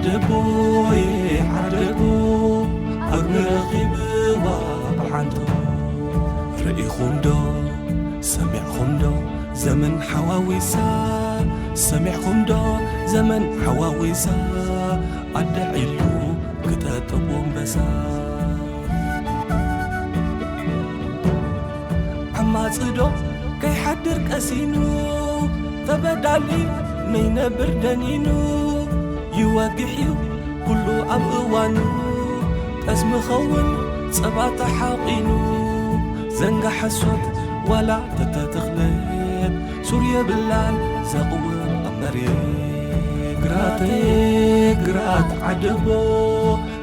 ዓደቦየ ዓደቦ፣ ኣግሪ ረኺብዋ ብሓንቶ። ርኢኹም ዶ ሰሚዕኹም ዶ ዘመን ሓዋዊሳ? ሰሚዕኹም ዶ ዘመን ሓዋዊሳ? ኣደ ዒሉ ክጠጥቦ ኣንበሳ። ዓማጺ ዶ ከይሓድር ቀሲኑ፣ ተበዳሊ ነይነብር ደኒኑ። ይወግሕ እዩ ኩሉ ኣብ እዋኑ፣ ጠስሚ ኸውን ጸባ ተሓቒኑ። ዘንጋ ሓሶት ዋላ ተተተኽለት፣ ሱር የብላን ዘቕውም ኣብ መሬት። ግራተይ ግራት ዓደቦ፣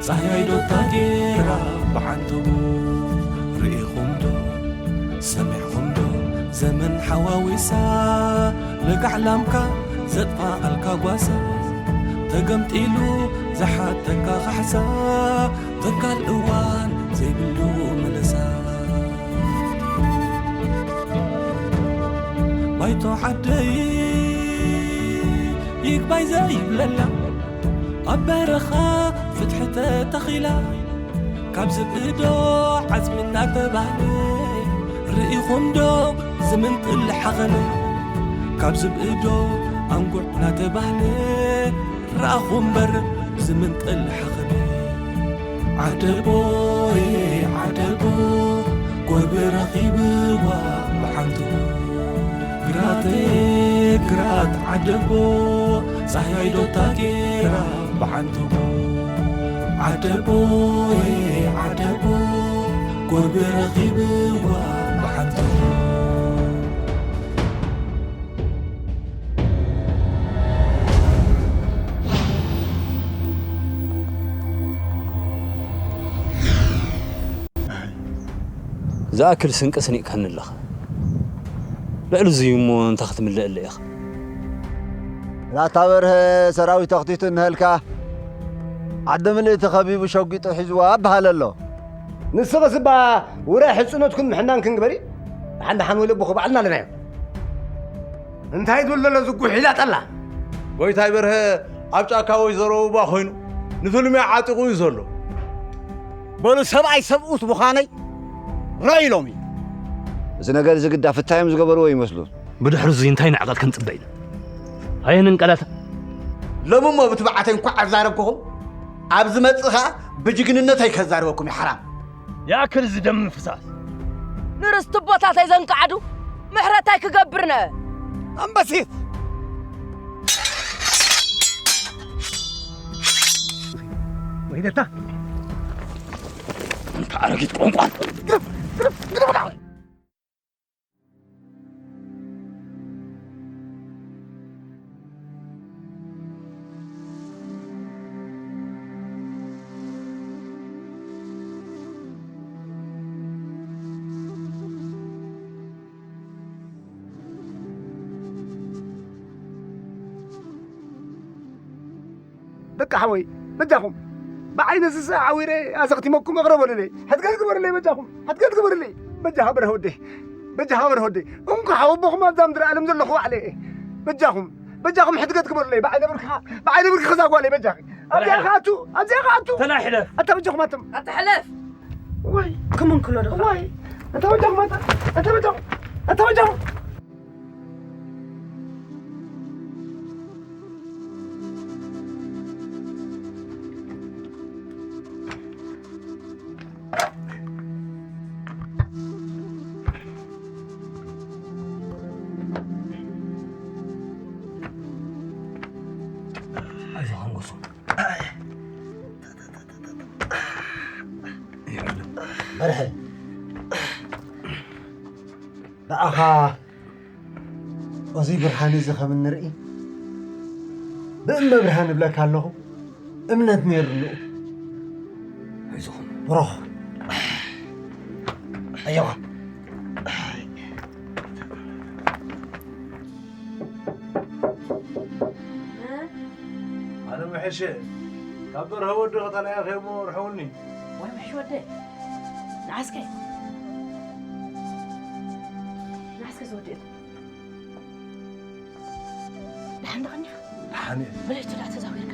ጻህያይ ዶ ታጌራ ብዓንተቦ። ርኢኹም ዶ ሰሚዕኹም ዶ ዘመን ሓዋዊሳ፣ ለጋዕ ላምካ ዘጥፋኣልካ ጓሳ። ተገምጢሉ ዝሓተካ ካሕሳ፣ ተካል እዋን ዘይብሉ ምልሳ። ባይቶ ዓደይ ይግባይ ዘይብለላ፣ ኣብ በረኻ ፍትሒ ተተኺላ። ካብ ዝብኢ ዶ ዓጽሚ እናተባህለ፣ ርኢኹም ዶ ዝምንጥል ሓኸነ? ካብ ዝብኢ ዶ ኣንጉዕ እናተባህለ፣ ረኣኹ እምበር ዝምንጥል ሓኸነ። ዓደቦየ ዓደቦ፣ ጎርቢ ረኺብዋ ብሓንቶ። ግራተይ ግራት ዓደቦ፣ ጻህያይ ዶ ታጌራ ብዓንተቦ። ዓደቦየ ዓደቦ፣ ጎርቢ ረኺብዋ ብዓንተቦ። ዝኣክል ስንቂ ስኒቕካኒ ኣለኻ። ልዕሊ እዙይ እሞ እንታይ ክትምልእለ ኢኻ? ላታ በርሀ ሰራዊት ኣኽቲቱ እንሀልካ፣ ዓዲ ምልእቲ ከቢቡ ሸጒጡ ሒዝዋ እበሃል ኣሎ። ንስኽስ እባ ውራይ ሕጽኖትኩን ምሕናንክን ግበሪ። ደሓን ደሓን ወይ ለቦ ባዕልና ኣለናዮ። እንታይ ትብል ዘሎ ዝጉሕ ኢላ ጠላ? ጎይታይ በርሀ ኣብ ጫካ ወይዘሮ ውባ ኮይኑ ንፍልምያ ዓጢቑ እዩ ዘሎ። በሉ ሰብኣይ ሰብኡት ምዃነይ ርኣይ ኢሎም እዩ። እዚ ነገር እዚ ግዳ ፍታዮም ዝገበርዎ ይመስሉ። ብድሕሪ እዙይ እንታይ ንዕቐት ክንጽበ ኢና? ኣየንንቀላታ። ሎሚ እሞ ብትብዓተይ እንኳዕ ኣዛረብኩኹም፣ ኣብ ዝመጽእ ኸኣ ብጅግንነተይ ከዛርበኩም እዩ ሓራም። ይኣክል እዚ ደም ምፍሳስ። ንርስቲ ኣቦታተይ ዘንቃዕዱ ምሕረታይ ክገብርነ። ኣንበሲት! ወይለታ! እንተ ኣረጊት ቆንቋል! ግደፍ! ግደፍ! ግደፍ! ደቂ ሓወይ፣ በጃኹም፣ ብዓይነ ስስዕ ዓዊረ ኣዘኽቲመኩም እቕረ በሉለይ። ሕድገት ግበሩለይ በጃኹም፣ ሕድገት ግበሩለይ። በጃኻ በርሀ ወደይ፣ በጃኻ በርሀ ወደይ። እንኳ ሓወቦኹም ኣብዛ ምድሪ ዓለም ዘለኹ ባዕለ እየ። በጃኹም፣ በጃኹም ሕድገት ግበሩለይ። ብዓይነ ብርክኻ፣ ብዓይነ ብርክኻ እዛ ጓለይ በጃኺ። ኣብዚኣ ተላሕለፍ። ከኣቱ፣ ኣብዚኣ ከኣቱ። ተላሕለፍ። ኣታ በጃኹም ኣቶም። ኣታ ሕለፍ። ወይ፣ ከመን ክሎ ዶ? ወይ፣ ኣታ በጃኹም ኣታ፣ ኣታ በጃኹም፣ ኣታ በጃኹም። ኣይዞኻ ንጎሶ። በርሀ፣ ብኣኻ እዚ ብርሃን እዚ ከም እንርኢ፣ ብእመ ብርሃን እብለካ ኣለኹ፣ እምነት ነይሩሉ። ኣይዞኹም። ብሩኽ። ኣየዋ። ኣነ ምሕሸ፣ ካብ በርሀ ወዲ ከተላያኸ እሞ ርሕውኒ። ወይ ምሕሽ ወደ፣ ንዓስከ፣ ንዓስከ ዝወድእ። ደሓን ዶ ቀኒኻ? ደሓን እየ። በለች ትዳዕ ተዛዊርካ።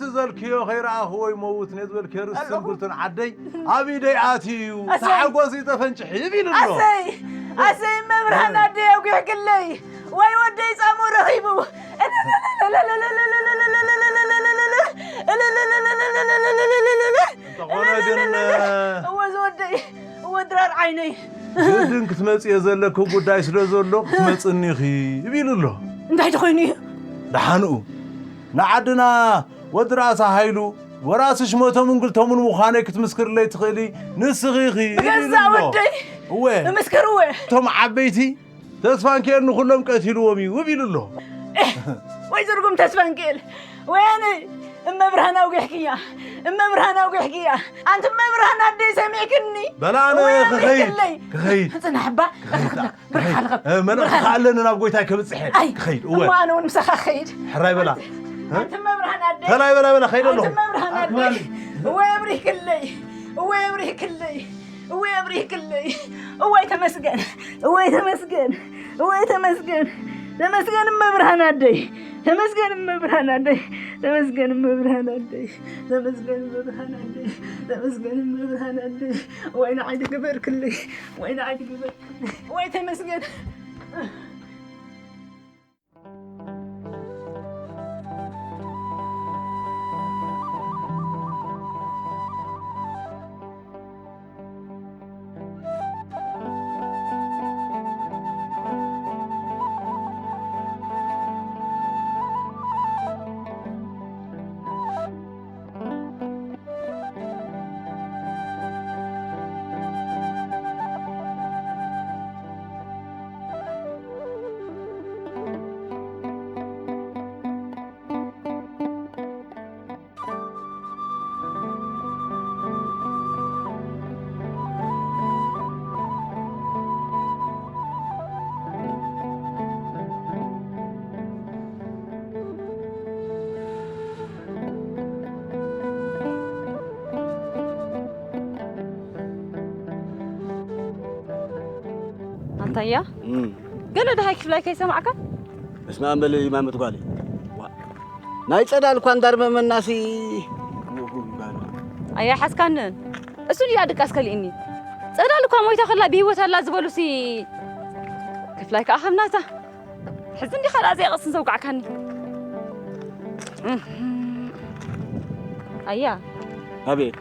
እቲ ዘልክዮ ከይረኣኽዎ ይመውት ነዚ በልክዮ ርስትን ጉልትን ዓደይ ኣብ ኢደይ ኣትዩ እዩ። ተሓጎሲ ተፈንጭሕ ይብል ኣሎ። ኣሰይ፣ ኣሰይ፣ መብርሃን ኣደይ ኣጉሕክለይ። ወይ ወደይ ጻሙ ረኺቡ። እንተኾነ ግን፣ እወ ዝወደይ፣ እወ ድራር ዓይነይ። ግድን ክትመጽእዮ ዘለኪ ጉዳይ ስለ ዘሎ ክትመጽእኒ ኢኺ ይብል ኣሎ። እንታይ ተኾይኑ እዩ? ደሓንኡ ንዓድና ወዲ ራእሲ ሃይሉ ወራሲ ሽመቶምን ጉልቶምን ምዃነይ ክትምስክርለይ ትኽእሊ ንስኺ ኢኺ ይብል ኣሎ። ገዛ ወደይ እወ። እምስክር እወ። እቶም ዓበይቲ ተስፋንኪኤል ንኹሎም ቀቲልዎም እዩ ይብል ኣሎ። ኤህ፣ ወይ ዝርጉም ተስፋንኪኤል፣ ወይ ኣነ እመብርሃን ኣውጊሕክያ፣ እመብርሃን ኣውጊሕክያ። ኣንቲ እመብርሃን ኣደይ ሰሚዕክኒ። በላ ኣነ ወይ ክኸይድ፣ ኣምሪክለይ። ክኸይድ። ጽናሕ እባ፣ ክኸይድ። ብርካ ልኸብ፣ እ፣ መልእኽቲ ብርካ ከኣ ኣለኒ ናብ ጎይታይ ከብጽሕ እየ። ኣይ፣ ክኸይድ፣ እወ። እሞ ኣነ እውን ምሳኻ ክኸይድ። ሕራይ በላ። ኣንቲ እመብርሃን ኣደይ። ተላይ በላ፣ በላ፣ ኸይደ ኣለኹ። ኣንቲ እመብርሃን ኣደይ። ኣክባሪ። እወ የብሪክለይ፣ እወ የብሪክለይ። እወ የብሪክለይ። እወይ ተመስገን። እወይ ተመስገን። እወይ ተመስገን። ተመስገን እመብርሃን ኣደይ። ተመስገን እመብርሃን ኣደይ። ተመስገን እመብርሃን ኣደይ። ተመስገን እመብርሃን ኣደይ። ተመስገን እመብርሃን ኣደይ። ወይ ንዓይ ግበርክለይ። ወይ ንዓይ ግበርክለይ። ወይ ተመስገን። ኣንታያ፣ እም። ገለ ደሃይ ክፍላይ ከይሰማዕካ? በስመ ኣብ በሊ ማመት ጓለይ። ዋ፣ ናይ ጸዳል እኳ እንዳርመመናሲ። ኣያ ሓስካንን። እሱ ድያ ድቃስ ከሊእኒ። ጸዳል እኳ ሞይታ ከላ ብህይወት ኣላ ዝበሉሲ። ክፍላይ ከኣ ከም ናታ። ሕዚ እንዲኻ ደኣ ዘይቐስን ዘውጋዕካኒ። ኣያ። ኣቤት።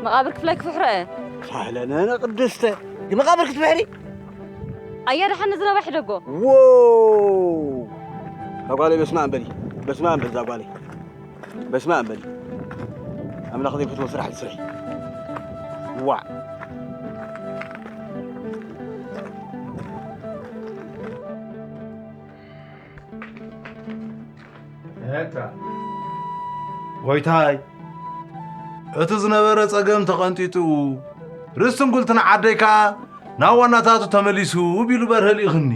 መቓብር ክፍላይ ክፍሕሮ እየ። ሳህለነ ቅድስተ። መቓብር ክትፍሕሪ? ኣያ ደሓን ንዝናባ ሕደጎ። ዎ! እዛ ጓለይ በስመ ኣብ በሊ። በስመ ኣብ በሊ እዛ ጓለይ። በስመ ኣብ በሊ። ኣምላኽ ዘይፈትዎ ስራሕ ትስርሒ። ዋዕ። እታ። ጎይታይ፣ እቲ ዝነበረ ጸገም ተቐንጢጡ፣ ርስትን ጉልትን ዓደይ ከኣ ናብ ዋናታቱ ተመሊሱ ቢሉ በርሀ ልኢኽኒ።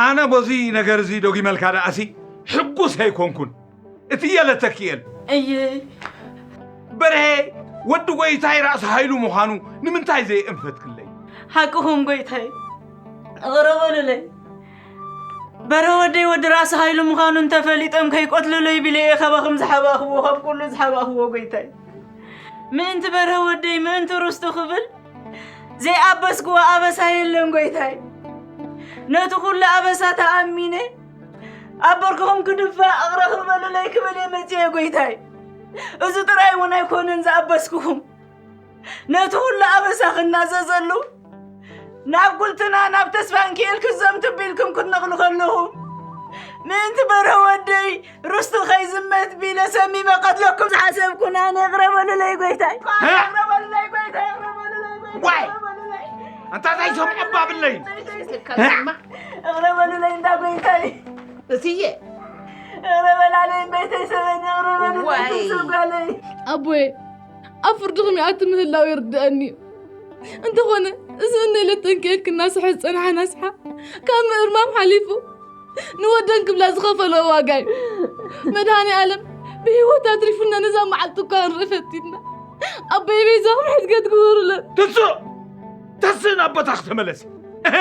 ኣነ በዚ ነገር እዚ ደጊመልካ ደኣሲ ሕጉስ ኣይኮንኩን። እትየ ለተኪኤል። እየ። በርሄ ወዲ ጎይታይ ራእሲ ሃይሉ ምዃኑ ንምንታይ ዘየእንፈትክለይ? ሓቅኹም ጎይታይ። እቕረ በሉለይ። በርሀ ወደይ ወዲ ራእሲ ሃይሉ ምዃኑ እንተፈሊጦም ከይቆትልለይ ቢለ እየ ካባኹም ዝሓባእኽዎ፣ ካብ ኩሉ ዝሓባእኽዎ ጎይታይ። ምእንቲ በርሀ ወደይ፣ ምእንቲ ርስቱ ክብል ዘይኣበስክዎ ኣበሳ የለን ጎይታይ። ነቲ ኩሉ ኣበሳ ተኣሚነ ኣብ በርክኹም ክድፋእ እቕረ ክበሉለይ ክብል እየ መጺኤ ጎይታይ። እዚ ጥራይ እውን ኣይኮነን ዝኣበስክኹም። ነቲ ኩሉ ኣበሳ ክናዘዘሉ ናብ ጉልትና ናብ ተስፋንኪኤል ክዘምቱ ቢልኩም ክትነቕሉ ከለኹም ምእንቲ በርሀ ወደይ ርስቱ ከይዝመት ቢለ ሰሚመ ቀትለኩም ዝሓሰብኩን ኣነ። እቕረ በሉለይ ጎይታይ። እ? እቕረ በሉለይ ጎይታይ። እቕረ በሉለይ ጎይታይ። ዋይ! እቕረ በሉለይ። ኣንታ እንታይ ሰምዖ ባብለይ? እቕረ በሉለይ እንዳ ጎይታይ። እትዬ። እቕረ በላለይ እምበይተይ ሰበኒ፣ እቕረ በሉለይ ዋይ። ትስብ ጓለይ። ኣቦየ፣ ኣብ ፍርድኹም ይኣቱ ምህላው ይርድኣኒ እዩ። እንተኾነ፣ እዚ እነኢለ ተንኪኤልክና ስሐ ዝጸንሓ ናስሓ፣ ካብ ምእርማም ሓሊፉ፣ ንወደን ክብላ ዝኸፈሎ ዋጋ እዩ። መድሃኔ ኣለም ብህይወት ኣትሪፉና ነዛ መዓልቲ እኳ ክንርኢ ፈቲንና። ኣቦይ በይዛኹም ሕድገት ግበሩለን። ትንስእ! ተስእ ናብ ቦታኺ ተመለሲ። እህ!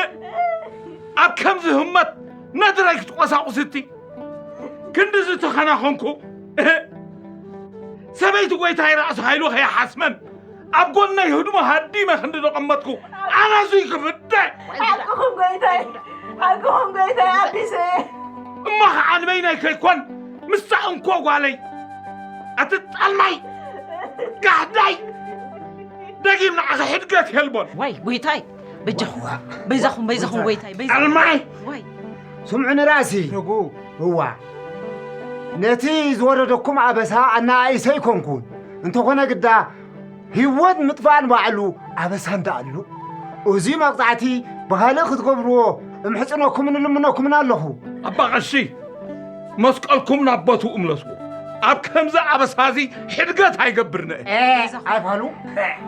ኣብ ከምዚ ህመት ነድራይ ክትቆሳቑስቲ ክንድዚ ተኸናኸንኩ። እህ! ሰበይቲ ጎይታይ ራእሲ ሃይሉ ከይሓስመን ኣብ ጎነይ ህድሞ ሃዲመ ክንዲ ዘቐመጥኩ ኣነ እዙይ ክፍደ። ሓቅኹም ጎይታይ፣ ሓቅኹም ጎይታይ ኣቢሰ። እሞ ኸዓ ንበይነይ ከይኮን ምስታ እንኮ ጓለይ ኣቲ ጣልማይ ጋሕዳይ ደጊም ንዓኺ ሕድገት የልቦን። ዋይ ጎይታይ በጃኹም፣ በይዛኹም፣ በይዛኹም ጎይታይ፣ በይዛኹም። ጣልማይ ዋይ። ስምዑ ንራእሲ። ንጉ። እዋ። ነቲ ዝወረደኩም ኣበሳ ኣነኣኢሰ ኣይኮንኩን። እንተኾነ ግዳ ህይወት ምጥፋእ ንባዕሉ ኣበሳ እንዳኣሉ፣ እዚ መቕጻዕቲ ብኻልእ ክትገብርዎ እምሕጽነኩምን እልምነኩምን ኣለኹ። ኣባ ቀሺ፣ መስቀልኩም ናብ ቦትኡ እምለስዎ። ኣብ ከምዚ ኣበሳ እዚ ሕድገት ኣይገብርን'የ። እ፣ ኣይፋሉ፣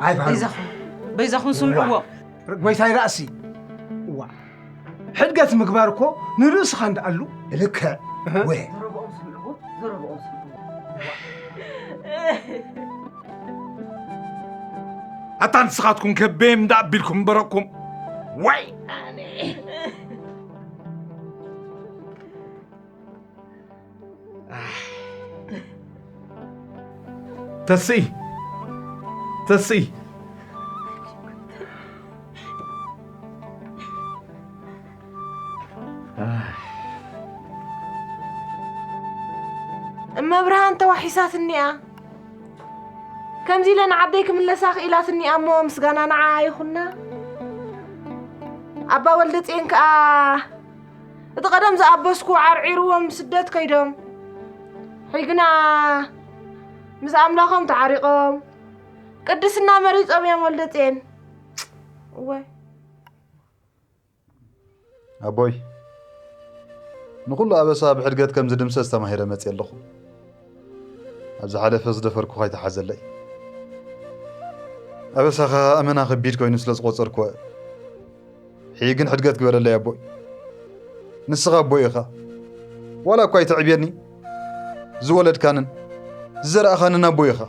ኣይፋሉ። በይዛኹም፣ በይዛኹም ስምዕዎ። ጎይታይ ራእሲ። እዋ። ሕድገት ምግባር እኮ ንርእስኻ እንዳኣሉ። ልክዕ። እህ። ወ። ዘረብኦም ስምዕዎ፣ ዘረብኦም ስምዕዎ። ኣታ ንስኻትኩም ከ በየም እንዳ ኣቢልኩም እምበረኩም? ወይ ኣነ። ተስኢ፣ ተስኢ። እመብርሃን ተዋሒሳትኒ እያ። ከምዚ ኢለ ንዓደይ ክምለሳ ክኢላትኒ እያ እሞ ምስጋና ንዓኣ ይኹና። ኣባ ወልደጽዮን ከኣ እቲ ቀደም ዝኣበስኩ ዓርዒርዎም ስደት ከይዶም፣ ሕጂ ግና ምስ ኣምላኾም ተዓሪቖም ቅድስና መሪጾም እዮም ወልደጽዮን። እወ። ኣቦይ፣ ንኹሉ ኣበሳ ብሕድገት ከም ዝድምሰስ ተማሂረ መጽየ ኣለኹ። ኣብ ዝሓለፈ ዝደፈርኩኻ ኣይትሓዘለይ። ኣበሳኻ ኣመና ከቢድ ኮይኑ ስለ ዝቖጸርኩዎ፣ ሕጂ ግን ሕድገት ግበረለይ ኣቦይ። ንስኻ ኣቦይ ኢኻ። ዋላ እኳ ኣይተዕብየኒ፣ ዝወለድካንን ዝዘራእኻንን ኣቦይ ኢኻ።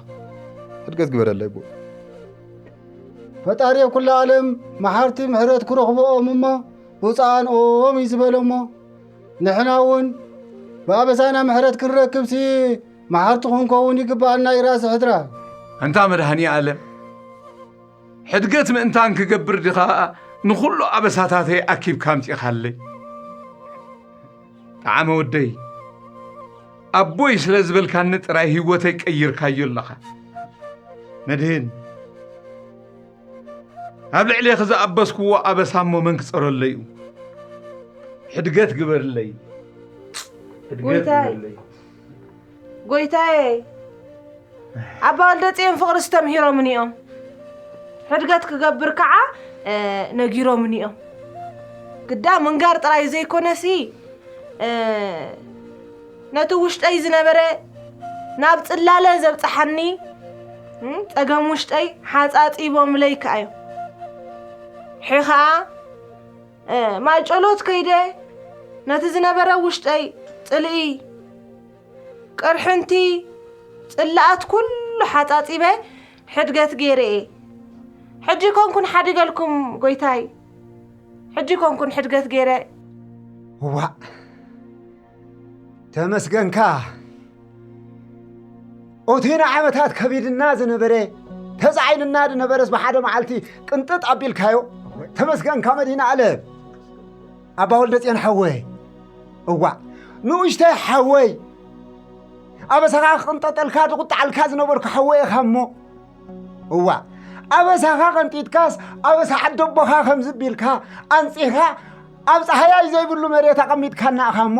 ሕድገት ግበረለይ ኣቦይ። ፈጣሪ ኣብ ኩላ ዓለም መሓርቲ ምሕረት ክረኽብኦም እሞ ብፁዓን ኦም እዩ ዝበለ እሞ፣ ንሕና እውን ብኣበሳና ምሕረት ክንረክብሲ መሓርቲ ክንከውን ይግብኣና እዩ ራእሲ ሕድራ። ኣንታ መድሃኒ ኣለም፣ ሕድገት ምእንታን ክገብር ዲኻ ንኹሉ ኣበሳታተይ ኣኪብካ ኣምጺኻለይ? ጠዓመ ወደይ፣ ኣቦይ ስለ ዝበልካኒ ጥራይ ህይወተይ ቀይርካዮ ኣለኻ። መድህን፣ ኣብ ልዕሌኺ ዝኣበስክዎ ኣበሳ እሞ መን ክጸረለይ እዩ? ሕድገት ግበርለይ። ሕድገት ጎይታይ። ግበርለይ። ጎይታየ፣ ኣባ ወልደጽዮን ፍቕሪ ዝተምሂሮምን እዮም። ሕድገት ክገብር ከዓ፣ እ፣ ነጊሮምን እዮም። ግዳ ምንጋር ጥራይ ዘይኮነሲ፣ እ፣ ነቲ ውሽጠይ ዝነበረ ናብ ጽላለ ዘብጽሓኒ፣ እ፣ ጸገም ውሽጠይ ሓጻጺቦምለይ ከኣ እዮም። ሕጂ ኸኣ፣ እ፣ ማይ ጸሎት ከይደ ነቲ ዝነበረ ውሽጠይ ጽልኢ፣ ቅርሕንቲ፣ ጽልኣት ኩሉ ሓጻጺበ ሕድገት ገይረ እየ። ሕጂ ኮንኩን ሓዲገልኩም ጎይታይ፣ ሕጂ ኮንኩን ሕድገት ገይረ። እዋእ፣ ተመስገንካ። እቲ ንዓመታት ከቢድና ዝነበረ፣ ተጻዒንና ዝነበረስ ብሓደ መዓልቲ ቅንጥጥ ኣቢልካዮ። ተመስገንካ መድህን ኣለም። ኣባ ወልደጽዮን ሓወይ፣ እዋእ፣ ንኡሽተይ ሓወይ፣ ኣበሳኻ ክቕንጠጠልካ ዝቑጣዓልካ ዝነበርኩ ሓወይ ኢኻ እሞ፣ እዋእ፣ ኣበሳኻ ቀንጢጥካስ ኣበሳ ዓዲ ኣቦኻ ከም ዝቢልካ ኣንጺኻ ኣብ ጻህያይ ዘይብሉ መሬት ኣቐሚጥካና ኢኻ እሞ፣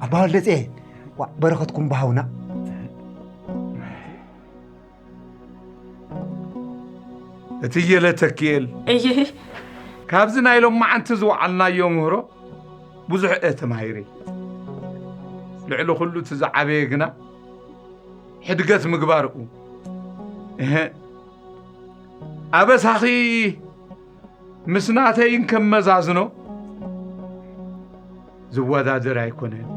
ኣባ ወልደጽዮን፣ ዋእ፣ በረኸትኩም ብሃውና። እትዬ ለተኪኤል፣ እየ። ካብዚ ናይ ሎማዓንቲ ዝወዓልናዮ ምህሮ ብዙሕ እየ ተማሂረ። ልዕሊ ኩሉ እቲ ዝዓበየ ግና ሕድገት ምግባር እዩ። እህ፣ ኣበሳኺ ምስ ናተይን ከመዛዝኖ ዝወዳደር ኣይኮነን።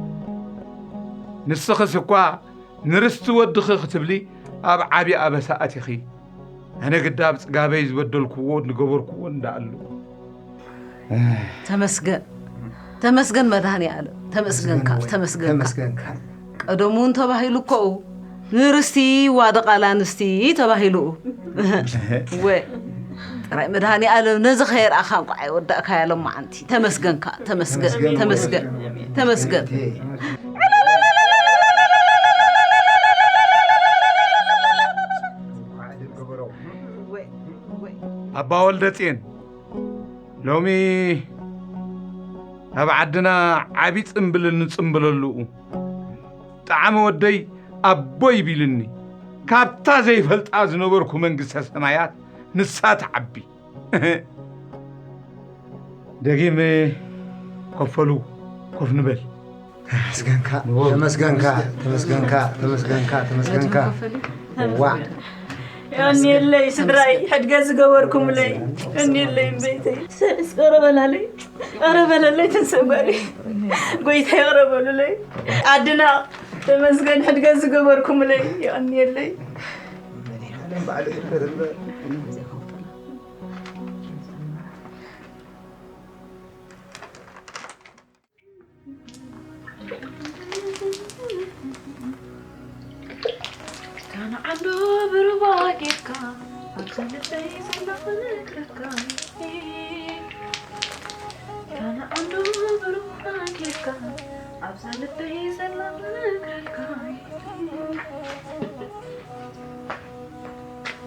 ንስኽስ እኳ ንርስቲ ወድኺ ክትብሊ ኣብ ዓቢ ኣበሳ ኣቲኺ። ኣነ ግዳ ኣብ ጽጋበይ ዝበደልክዎ ንገበርክዎ እንዳኣሉ። ተመስገን ተመስገን መድሃኒ ኣለም ተመስገንካ ተመስገንካ። ቀደሙ እውን ተባሂሉ እኮ እዩ፣ ንርስቲ ዋደቓ ላንስቲ ተባሂሉ እዩ። ወ ጥራይ መድሃኒ ኣለም ነዚ ከየርኣኻ እንኳ ኣይወዳእካያ ሎማዓንቲ። ተመስገንካ ተመስገን ተመስገን ተመስገን። ኣባ ወልደጼን ሎሚ ኣብ ዓድና ዓቢ ጽምብል እንጽምብለሉ እዩ። ጣዕሚ ወደይ ኣቦይ ቢልኒ፣ ካብታ ዘይፈልጣ ዝነበርኩ መንግስተ ሰማያት ንሳ ትዓቢ። ደጊም ከፈሉ ኮፍ ንበል። ተመስገንካ ተመስገንካ ተመስገንካ ተመስገንካ ተመስገንካ። ዋ የቀንየለይ ስድራይ፣ ሕድገት ዝገበርኩምለይ የቀንየለይ እምበይተይ። ሰብስ ኧረ በላለይ፣ ኧረ በለለይ፣ ተንሰጓሪ ጎይታይ ኧረ በሉለይ። ኣድና ተመስገን፣ ሕድገት ዝገበርኩምለይ የቀንየለይ። ካን ዓንዶ ብሩባ ጌርካ ኣብዛ ልበይ ዘላ ክነግረካ። ካን ዓንዶ ብሩባ ጌርካ ኣብዛ ልበይ ዘላ ክነግረካ።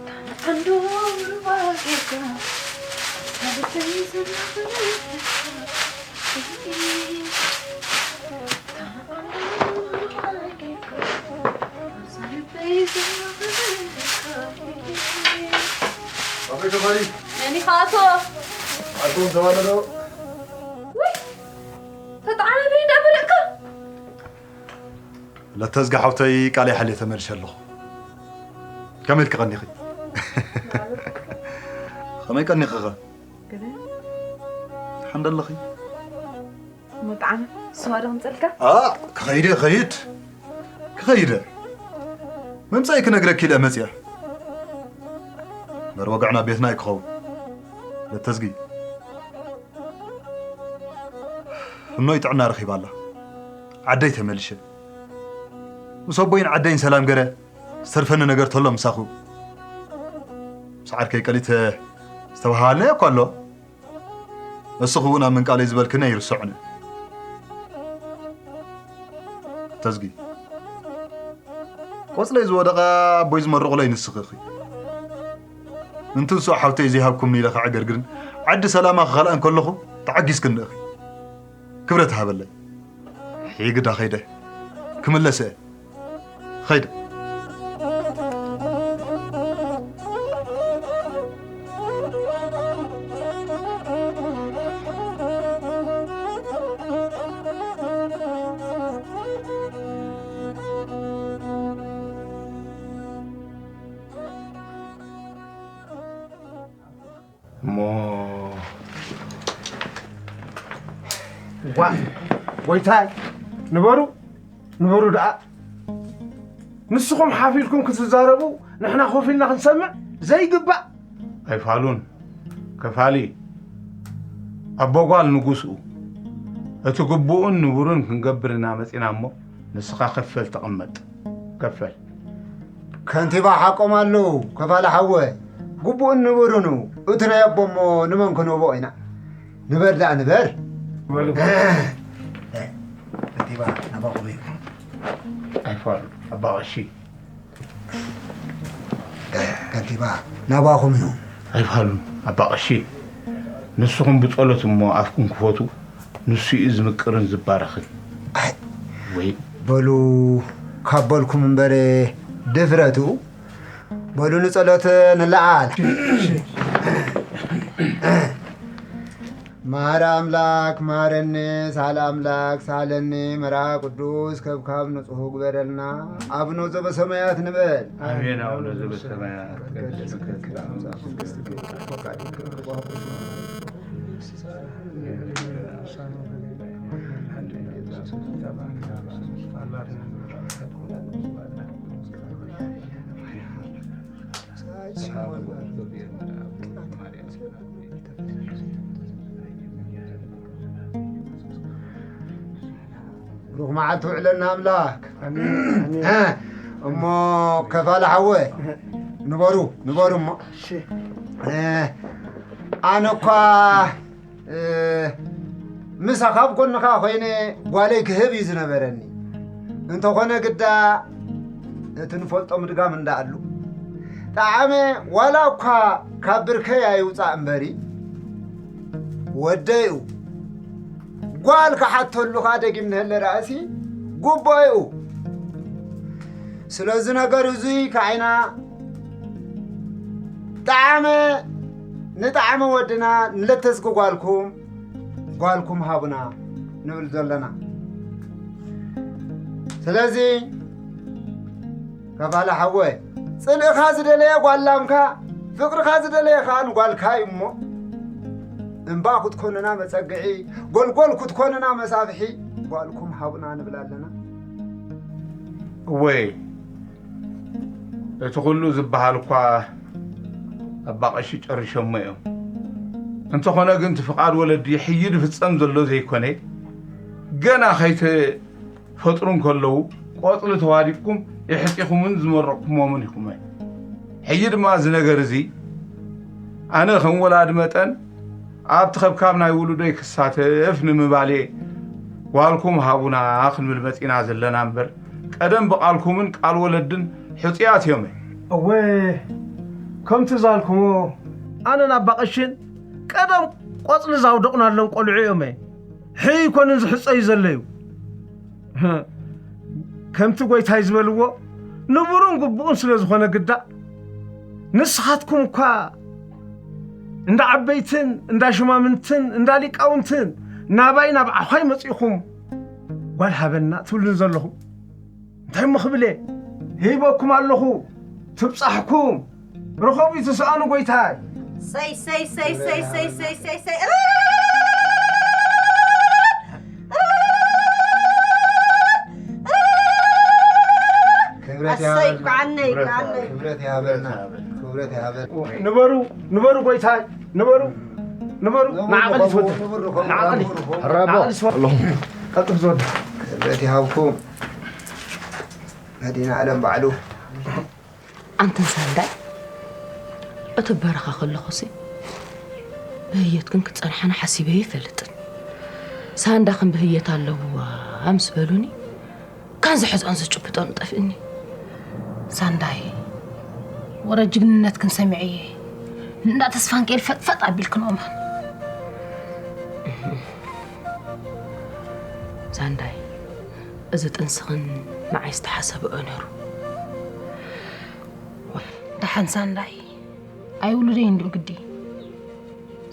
ካን ዓንዶ ብሩባ ጌርካ ኣብዛ ልበይ ዘላ ክነግረካ። ኣበይ ተፋሊ? መን ኢኻ ኣቶ? ኣቶም ተባለ ዶ? ውይ! ተጣዓመ ብይ እንዳበለካ። ለተዝጊ ሓውተይ ቃለይ ሓልየ ተመልሸ ኣለኹ። ከመይ ኢልኪ ቀኒኺ? ከመይ ቀኒኺ ኸ? ሓንደ ኣለኺ? መጣዕሚ ስዋ ዶ ከምፀልካ? ኣ ክኸይደ ኸይድ ክኸይደ ምምፃይ ክነግረኪ ኢለ መፅያ እምበር ወግዕና ቤትና እዩ ክኸውን። ለተዝጊ እኖይ ጥዕና ረኺባ ኣላ። ዓደይ ተመልሸ ምስ ኣቦይን ዓደይን ሰላም ገረ ዝተርፈኒ ነገር ተሎ ምሳኹ ምስ ዓርከይ ቀሊተ ዝተባሃልናዮ እኳ ኣሎ። እስኺ እውን ኣብ ምንቃለይ ዝበልክኒ ኣይርስዖን። ተዝጊ ቆፅለይ ዝወደቐ ኣቦይ ዝመረቑለይ ንስኺ ኢኺ። እንትንስኦ ሓውተይ ዘይሃብኩምኒ ኢለ ክዕገርግርን ዓዲ ሰላማ ክኸልኣን ከለኹ ተዓጊስክኒ ኢኺ። ክብረት ሃበለይ። ሒግዳ ኸይደ ክምለስ እየ። ኸይደ። እሞ ዋ ጎይታይ ንበሩ ንበሩ ደኣ ንስኹም ሓፍ ኢልኩም ክትዛረቡ ንሕና ኮፍ ኢልና ክንሰምዕ ዘይግባእ። ኣይፋሉን ከፋሊ ኣቦ ጓል ንጉስኡ እቲ ግቡእን ንቡርን ክንገብር ኢና መጺና እሞ ንስኻ ከፈል ተቐመጥ ከፈል። ከንቲባ ሓቆም ኣለዉ ከፋሊ ሓወይ። ግቡእን ንቡርን እዩ እቲ ናይ ኣቦ እሞ ንመን ክንህቦ ኢና? ንበር ደኣ ንበር። ከንቲባ ናባኹም እዩ። ኣይፋሉ ኣባ ቀሺ። ከንቲባ ናባኹም እዩ። ኣይፋሉ ኣባ ቀሺ። ንስኹም ብጸሎት እሞ ኣፍኩም ክፈቱ ንሱ እዩ ዝምቅርን ዝባረኽን። ወይ በሉ ካብ በልኩም እምበረ ድፍረቱ በሉ ንጸሎት ንለዓል። ማር ኣምላክ ማረኒ፣ ሳል ኣምላክ ሳለኒ፣ መራ ቅዱስ ከብካብ ንጹህ ግበረልና። አቡነ ዘበሰማያት ንበል። አሜን። አቡነ ዘበሰማያት ይትቀደስ ስምከ ትምጻእ መንግስትከ ወይኩን ፈቃድከ ከማሁ በሰማይ ብሩኽ መዓልቲ ውዕለና ኣምላክ። እሞ ከፋለ ሓወ ንበሩ ንበሩ እሞ ኣነ እኳ ምሳኻ ኣብ ጎንኻ ኮይነ ጓለይ ክህብ እዩ ዝነበረኒ። እንተኾነ ግዳ እቲ ንፈልጦ ምድጋም እንዳኣሉ ጠዓመ ዋላ እኳ ካብ ብርከይ ኣይውፃእ እምበሪ ወደይኡ ጓል ክሓተሉ ከዓ ደጊም ንህለ ረኣሲ ጉቦይኡ። ስለዚ ነገር እዙይ ከዓይና ጠዓመ ንጠዓመ ወድና ንለተዝጊ ጓልኩም ጓልኩም ሃቡና ንብል ዘለና። ስለዚ ከፋለ ሓወ ፅልእኻ ዝደለየ ጓል ላምካ ፍቅርኻ ዝደለየ ከዓ ንጓልካ እዩ እሞ እምባ ክትኮንና መፀግዒ ጎልጎል ክትኮንና መሳፍሒ ጓልኩም ሃቡና ንብል ኣለና። እወይ እቲ ኩሉ ዝበሃል እኳ ኣባ ቀሺ ጨሪሾሞ እዮም። እንተኾነ ግን እቲ ፍቓድ ወለዲ ሕይ ድፍጸም ዘሎ ዘይኮነ ገና ከይተፈጥሩ እንከለዉ ቆጽሊ ተዋዲቅኩም የሕጺኹምን ዝመረቕኩሞምን ኢኹም። ሕይ ድማ እዚ ነገር እዚ ኣነ ከም ወላዲ መጠን ኣብቲ ከብካብ ናይ ውሉደይ ክሳተፍ ንምባል እየ ጓልኩም ሃቡና ክንብል መጺና ዘለና እምበር ቀደም ብቓልኩምን ቃል ወለድን ሕጹያት እዮም። እወ ከምቲ ዛልኩሞ ኣነን ኣባ ቀሽን ቀደም ቆጽሊ ዛውደቕናሎም ቆልዑ እዮም። ሕይ ይኮንን ዝሕጸዩ ዘለዩ። ከምቲ ጎይታይ ዝበልዎ ንቡሩን ግቡኡን ስለ ዝኾነ ግዳ ንስኻትኩም እኳ እንዳ ዓበይትን እንዳ ሽማምንትን እንዳ ሊቃውንትን ናባይ ናብ ዓዃይ መጺእኹም ጓል ሃበና ትብሉን ዘለኹም እንታይ እሞ ክብል እየ ሂበኩም ኣለኹ ትብጻሕኩም ርኸቡ ይትስኣኑ ጎይታይ ሰይ ሰይ ሰይ ሰይ ሰይ ሰይ ሰይ ሰይ ክብረት ኣሰይ ይሃበልና። ኳዓነይ ኳዓነይ ክብረት ይሃበልና። ክብረት ይሃበልና። ንበሩ ንበሩ ጎይታይ ንበሩ ንበሩ ንዓቐል ይትወደ ንዓቐል ረቦ ቀልጥፍ ዝወደ ክብረት ይሃብኩም። መዲና ዓለም ባዕሉ ኣንተን ሳንዳይ እቲ በረኻ ከለኹሲ ብህየትክን ክትጸንሓና ሓሲበ ይፈልጥን ሳንዳኽን ብህየት ኣለውዋ ምስ በሉኒ ካን ዝሕዝኦን ዝጭብጦን ጠፍእኒ ሳንዳይ ወረ ጅግንነትክን ሰሚዐየ እንዳ ተስፋንኬል ፈጥፈጥ ኣቢልክን ኦማን ሳንዳይ እዚ ጥንስኽን ንዓይ ዝተሓሰብኦ ነሩ ደሓን ሳንዳይ ኣይውሉደይ እንድኡ ግዲ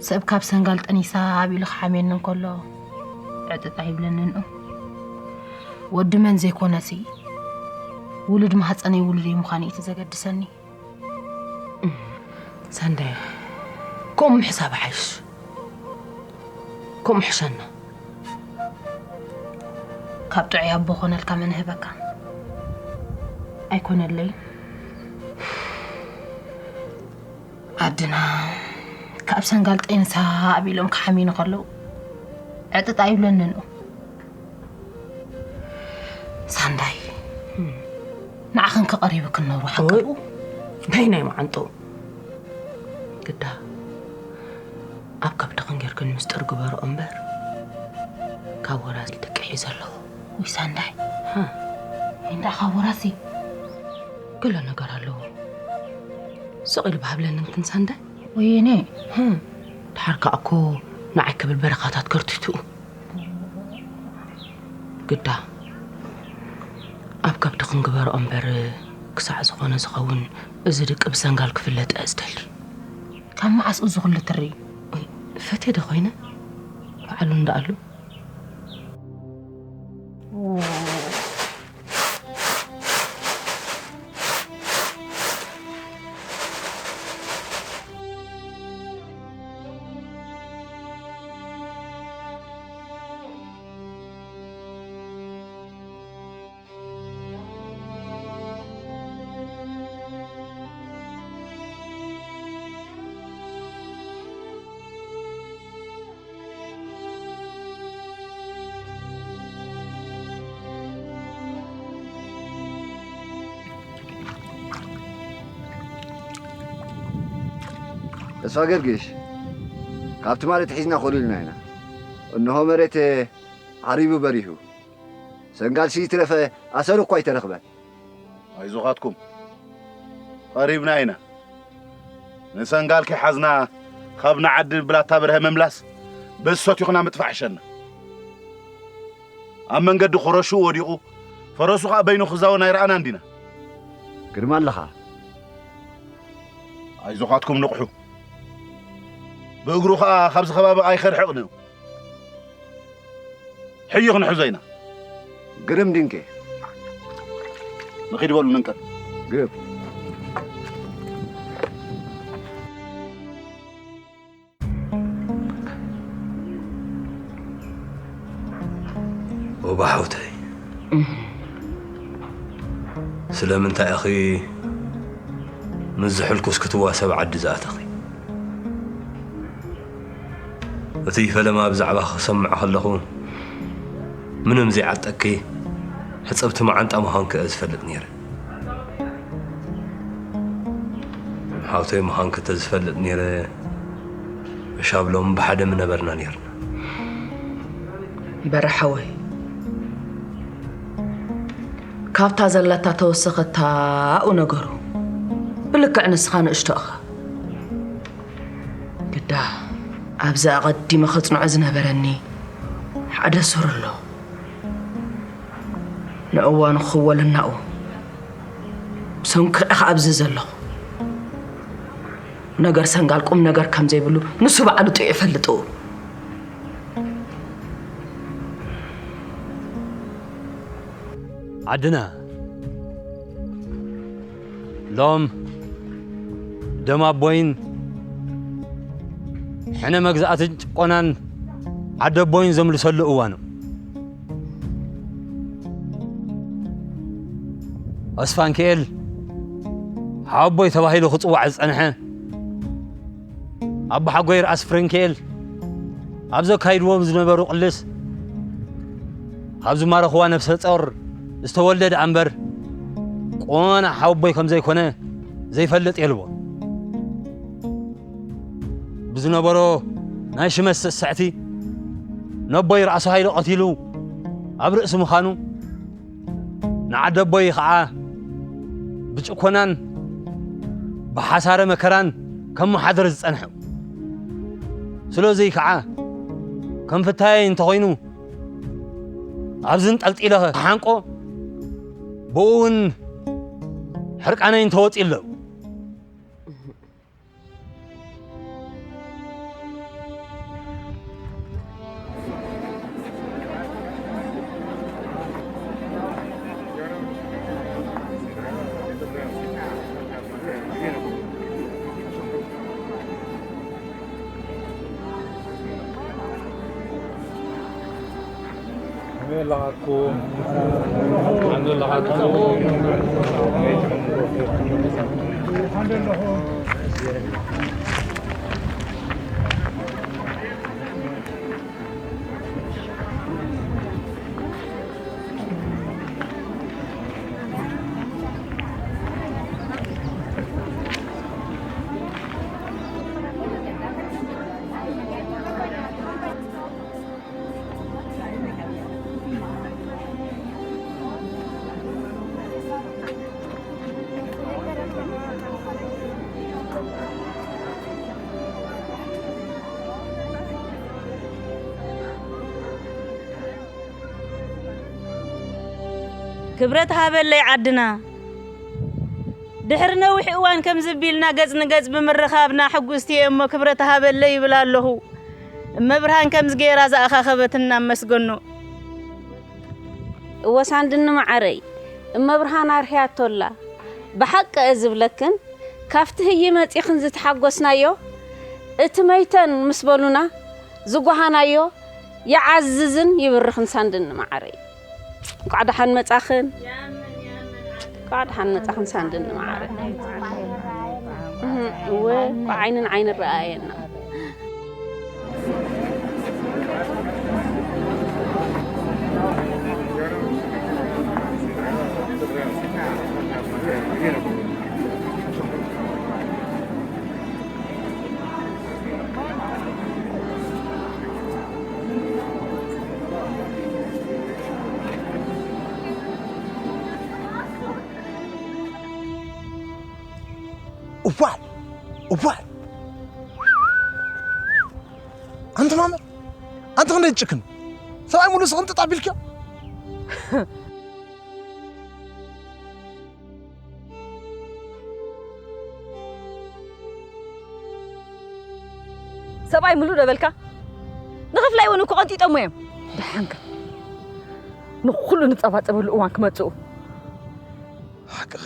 ሰብ ካብ ሰንጋል ጠኒሳ ኣብ ኢሉ ክሓምየኒ እንከሎ ዕጥጥ ኣይብለንን ኡ ወዲ መን ዘይኮነሲ ውሉድ ማህፀነይ ውሉደይ ምዃኑ እዩ እቲ ዘገድሰኒ ሳንዳይ ከምኡ ምሕሳብ ሓይሽ ከምኡ ሕሸና ካብ ጥዑይ ኣቦ ኮነልካ መን ህበካ ኣይኮነለይ ዓድና ካብ ሰንጋል ጤንሳ ኣቢሎም ክሓሚኑ ከለዉ ዕጥጥ ኣይብለንን ኡ ሳንዳይ ንዓኽን ከቐሪቡ ክንነብሩ ሓቀቡ ናይ ናይ መዓንጡ ግዳ ኣብ ከብድኽን ጌርክን ምስጢር ግበሮ እምበር ካብ ወራሲ ደቂ ሒዘ ኣለኹ ውይ ሳንዳይ እንዳ ካብ ወራሲ ገለ ነገር ኣለዎ ስቕ ኢሉ ብሃብለንን ክንሳንዳይ ወይኔ ድሓር ከኣ እኮ ንዓይ ክብል በረኻታት ከርቲቱ ግዳ ኣብ ከብዲ ክንግበሮ እምበር ክሳዕ ዝኾነ ዝኸውን እዚ ድቂ ብሰንጋል ክፍለጥ እየ ዝደሊ ካብ መዓስ እዚ ኩሉ ትርኢ ፈትየ ዶ ኮይነ በዓሉ እንዳኣሉ። ተስፋ ገርግሽ፣ ካብ ትማሊ ኣትሒዝና ኮሊልና ኢና። እንሆ መሬት ዓሪቡ በሪሁ። ሰንጋልሲ ይትረፈ ኣሰሩ እኳ ኣይተረኽበን። ኣይዞኻትኩም፣ ቀሪብና ኢና። ንሰንጋል ከይሓዝና ካብ ንዓዲ ብላታ በርሀ ምምላስ በሶት ይኹና ምጥፋእ ይሕሸና። ኣብ መንገዲ ኮረሹ ወዲቑ ፈረሱ ኸኣ በይኑ ክዛወን ኣይረኣናን ዲና። ግርማ ኣለኻ። ኣይዞኻትኩም ንቕሑ። ብእግሩ ኸኣ ካብዚ ከባቢ ኣይኸርሕቕን እዩ። ሕዩ ክንሕዞ ኢና። ግርም ድንቄ። ንኺድ በሉ ንንቀል። ግርም። ኦባ ሓውተይ፣ ስለምንታይ ኢኺ ምስ ዝሕልኩስ ክትዋሰብ ዓዲ ዝኣተኺ? እቲ ፈለማ ብዛዕባ ክሰምዕ ከለኹ ምንም ዘይዓጠኪ ሕጽብቲ መዓንጣ ምዃንኪ እየ ዝፈልጥ ነይረ። ሓውተይ ምዃንኪ ተዝፈልጥ ነይረ፣ እሻብ ሎም ብሓደ ምነበርና ነይርና። በረ ሓወይ፣ ካብታ ዘለታ ተወሰኸታ ኣብኡ ነገሩ። ብልክዕ ንስኻ ንእሽቶ ኢኻ። ግዳ ኣብዚ ኣቐዲመ ከጽንዖ ዝነበረኒ ሓደ ሱር ኣሎ። ንእዋኑ ክኽወል እናኡ ብሰንኩ ኢኻ ኣብዚ ዘለኹ። ነገር ሰንጋል ቁም ነገር ከም ዘይብሉ ንሱ ባዕሉ ጥዑይ ይፈልጥኡ። ዓድና ሎም ደም ኣቦይን ሕነ መግዛእትን ጭቆናን ዓደቦይን ዘምልሰሉ እዋኑ። ኣስፋንክኤል ሓወቦይ ተባሂሉ ክጽዋዕ ዝጸንሐ ኣቦሓጎይ ርኣስ ፍሬንክኤል ኣብ ዘካይድዎም ዝነበሩ ቅልስ ካብ ዝማረኽዋ ነፍሰ ጾር ዝተወልደ ደኣ እምበር ቆናዕ ሓወቦይ ከም ዘይኮነ ዘይፈልጥ የልቦን። ብዝነበሮ ናይ ሽመት ስስዕቲ ነቦይ ርኣሱ ሃይለ ቀቲሉ ኣብ ርእሲ ምዃኑ ንዓደቦይ ኸዓ ብጭኮናን ብሓሳረ መከራን ከመሓድር ዝጸንሐ። ስለዙይ ከዓ ከም ፍታየይ እንተኾይኑ ኣብዚ እንጠልጢለ ክሓንቆ ብኡ እውን ሕርቃነይ እንተወፂ ኣለዉ። ክብረት ሃበለይ ዓድና። ድሕሪ ነዊሕ እዋን ከምዚ ቢልና ገጽ ንገጽ ብምርኻብና ሕጉስቲ እየ እሞ ክብረት ሃበለይ ይብል ኣለኹ። እመብርሃን ከምዚ ገይራ ዝኣኻኸበትና እመስገኖ። እወ ሳንድኒ መዓረይ፣ እመብርሃን ኣርሕያቶላ። ብሓቂ እየ ዝብለክን፣ ካብቲ ህዪ መጺኽን ዝተሓጎስናዮ፣ እቲ መይተን ምስ በሉና ዝጓሃናዮ ይዓዝዝን ይብርኽን ሳንድኒ መዓረይ። እንኳዕ ደሓን መጻኽን። እንኳዕ ደሓን መጻኽን ሳንድኒ መዓረይ። እህ፣ እወ፣ እንኳዕ ዓይንን ዓይኒ ረኣየና። እዋይ እዋይ፣ ኣንቲ ማመር፣ ኣንቲ ክንደይ ትጭክን? ሰብኣይ ሙሉ ስቕንጥጥ ኣቢልክዮ። ሰብኣይ ሙሉ ደበልካ? ንኽፍላይ እውን እኮ ቀንጢጦሞ እዮም። ደሓንካ ንኹሉ ንጸባጸበሉ እዋን ክመጽኡ። ሓቅኺ።